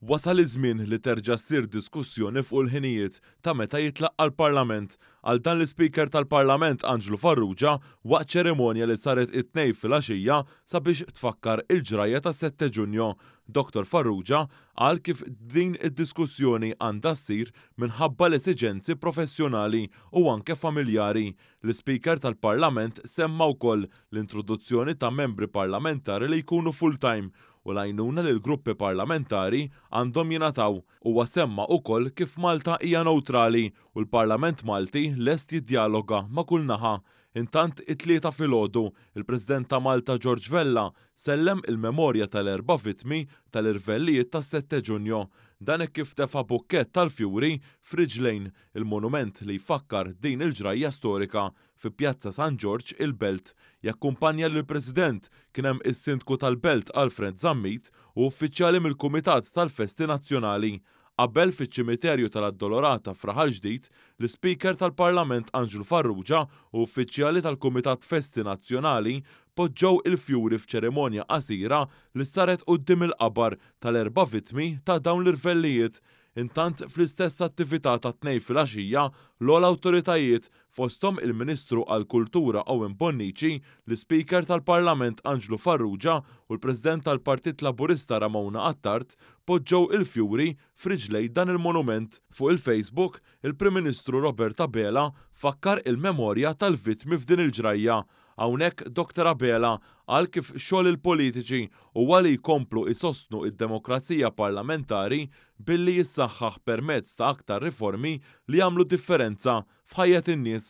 Wasal iż-żmien li terġa' ssir diskussjoni fuq il-ħinijiet ta' meta jitlaqqa' l-Parlament, qal dan l-Ispeaker tal-Parlament Anġlu Farrugia waqt ċerimonja li saret it-Tnejn filgħaxija sabiex tfakkar il-ġrajja tas-Sette Ġunjo. Dottor Farrugia qal kif din id-diskussjoni għandha ssir minħabba l-esiġenzi professjonali u anke familjari. L-Ispeaker tal-Parlament semma wkoll l-introduzzjoni ta' membri parlamentari li jkunu full-time u l-għajnuna li l-gruppi parlamentari għandhom jingħataw. Huwa semma ukoll kif Malta hija newtrali u l-Parlament Malti lest jiddjaloga ma' kull naħa. Intant it-Tlieta filgħodu, il-President ta' Malta George Vella sellem il-memorja tal-erba' vittmi tal-irvellijiet tas-Sette Ġunjo. Dan hekk kif tefa' bukkett tal-fjuri f'riġlejn il-monument li jfakkar din il-ġrajja storika fi Pjazza San Ġorġ il-Belt. Jakkumpanja lill-President kien hemm is-Sindku tal-Belt Alfred Zammit u uffiċjali mill-Kumitat tal-Festi Nazzjonali. Qabel fiċ-Ċimiterju tal-Addolorata f'Raħal Ġdid, l-Ispeaker tal-Parlament Anġlu Farrugia u uffiċjali tal-Kumitat Festi Nazzjonali poġġew il-fjuri f'ċerimonja qasira li saret quddiem il-qabar tal-erba' vittmi ta' dawn l-irvellijiet. Intant fl-istess attività tat-Tnejn filgħaxija, l-ogħla awtoritajiet, fosthom il-Ministru għall-Kultura Owen Bonnici, l-Ispeaker tal-Parlament Anġlu Farrugia u l-President tal-Partit Laburista Ramona Attard poġġew il-fjuri f'riġlej dan il-monument. Fuq il-Facebook, il-Prim Ministru Robert Abela fakkar il-memorja tal-vittmi f'din il-ġrajja. Hawnhekk Dr Abela qal kif xogħol il-politiċi huwa li jkomplu jsostnu d-demokrazija parlamentari billi jissaħħaħ permezz ta' aktar riformi li jagħmlu differenza f'ħajjet in-nies.